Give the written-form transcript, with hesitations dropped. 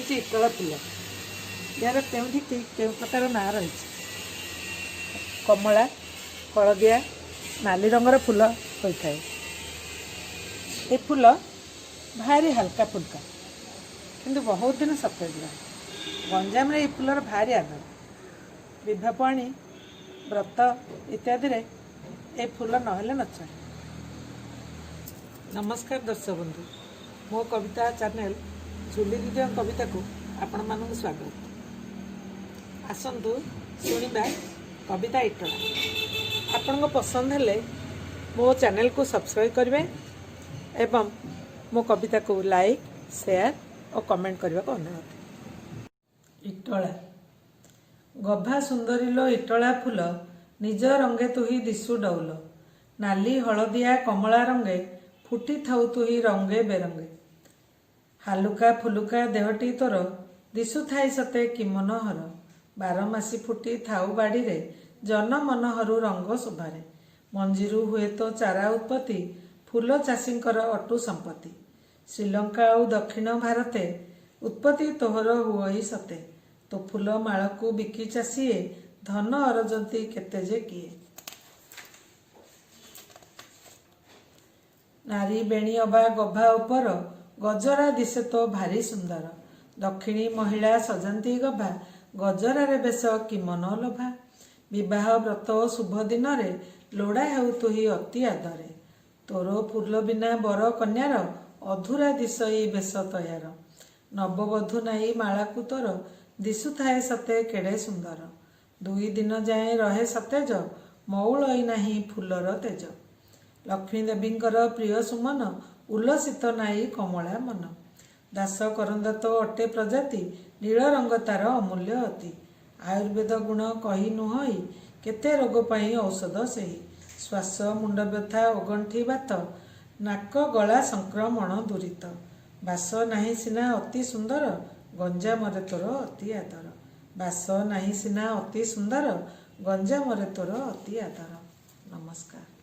ହେଉଛି ଇଟଳା ଫୁଲ। ଏହାର କେଉଁଠି କେଉଁ ପ୍ରକାର ନାଁ ରହିଛି। କମଳା, ହଳଦିଆ, ନାଲି ରଙ୍ଗର ଫୁଲ ହୋଇଥାଏ। ଏ ଫୁଲ ଭାରି ହାଲକା ଫୁଲକା, କିନ୍ତୁ ବହୁତ ଦିନ ସତେଜ ରହେ। ଗଞ୍ଜାମରେ ଏହି ଫୁଲର ଭାରି ଆଦର। ବିଭା ପଆଣି, ବ୍ରତ ଇତ୍ୟାଦିରେ ଏ ଫୁଲ ନହେଲେ ନଚଳେ। ନମସ୍କାର ଦର୍ଶକ ବନ୍ଧୁ, ମୋ କବିତା ଚ୍ୟାନେଲ ଝୁଲି ଦିଦିଙ୍କ କବିତାକୁ ଆପଣମାନଙ୍କୁ ସ୍ୱାଗତ। ଆସନ୍ତୁ ଶୁଣିବା କବିତା ଇଟଳା। ଆପଣଙ୍କ ପସନ୍ଦ ହେଲେ ମୋ ଚ୍ୟାନେଲକୁ ସବସ୍କ୍ରାଇବ୍ କରିବେ ଏବଂ ମୋ କବିତାକୁ ଲାଇକ୍, ସେୟାର ଓ କମେଣ୍ଟ କରିବାକୁ ଅନୁରୋଧ। ଇଟଳା। ଗଭା ସୁନ୍ଦରୀ ଲୋ ଇଟଳା ଫୁଲ, ନିଜ ରଙ୍ଗେ ତୁହି ଦିଶୁ ଡଉଲ। ନାଲି, ହଳଦିଆ, କମଳା ରଙ୍ଗେ ଫୁଟିଥାଉ ତୁହି ରଙ୍ଗେ ବେରଙ୍ଗେ। ହାଲୁକା ଫୁଲୁକା ଦେହଟି ତୋର ଦିଶୁଥାଇ ସତେ କି ମନୋହର। ବାରମାସୀ ଫୁଟି ଥାଉ ବାଡ଼ିରେ, ଜନ ମନହରୁ ରଙ୍ଗ ଶୋଭାରେ। ମଞ୍ଜିରୁ ହୁଏ ତୋ ଚାରା ଉତ୍ପତ୍ତି, ଫୁଲ ଚାଷୀଙ୍କର ଅଟୁ ସମ୍ପତ୍ତି। ଶ୍ରୀଲଙ୍କା ଆଉ ଦକ୍ଷିଣ ଭାରତେ ଉତ୍ପତ୍ତି ତୋହର ହୁଅଇ ସତେ। ତୋ ଫୁଲ ମାଳକୁ ବିକି ଚାଷୀଏ ଧନ ଅରଜନ୍ତି କେତେ ଯେ କିଏ। ନାରୀ ବେଣୀ ଅବା ଗଭା ଉପର ଗଜରା ଦିଶେ ତୋ ଭାରି ସୁନ୍ଦର। ଦକ୍ଷିଣୀ ମହିଳା ସଜାନ୍ତି ଗଭା, ଗଜରାରେ ବେଶ କି ମନଲୋଭା। ବିବାହ ବ୍ରତ ଓ ଶୁଭ ଦିନରେ ଲୋଡ଼ା ହେଉ ତୁହି ଅତି ଆଦରେ। ତୋର ଫୁଲ ବିନା ବର କନ୍ୟାର ଅଧୁରା ଦିଶଇ ବେଶ ତୟାର। ନବବଧୂ ନାଇ ମାଳାକୁ ତୋର ଦିଶୁଥାଏ ସତେ କେଡ଼େ ସୁନ୍ଦର। ଦୁଇ ଦିନ ଯାଏଁ ରହେ ସତେଜ, ମଉଳଇ ନାହିଁ ଫୁଲର ତେଜ। ଲକ୍ଷ୍ମୀ ଦେବୀଙ୍କର ପ୍ରିୟ ସୁମନ, ଉଲ୍ଲସିତ ନାଇ କମଳା ମନ। ଦାସ କରନ୍ଦ ତୋ ଅଟେ ପ୍ରଜାତି, ନୀଳ ରଙ୍ଗ ତାର ଅମୂଲ୍ୟ ଅତି। ଆୟୁର୍ବେଦ ଗୁଣ କହି ନୁହଇ, କେତେ ରୋଗ ପାଇଁ ଔଷଧ ସେହି। ଶ୍ୱାସ, ମୁଣ୍ଡବ୍ୟଥା ଓ ଗଣ୍ଠି ବାତ, ନାକ ଗଳା ସଂକ୍ରମଣ ଦୂରିତ। ବାସ ନାହିଁ ସିନା ଅତି ସୁନ୍ଦର, ଗଞ୍ଜାମରେ ତୋର ଅତି ଆଦର। ବାସ ନାହିଁ ସିନା ଅତି ସୁନ୍ଦର, ଗଞ୍ଜାମରେ ତୋର ଅତି ଆଦର। ନମସ୍କାର।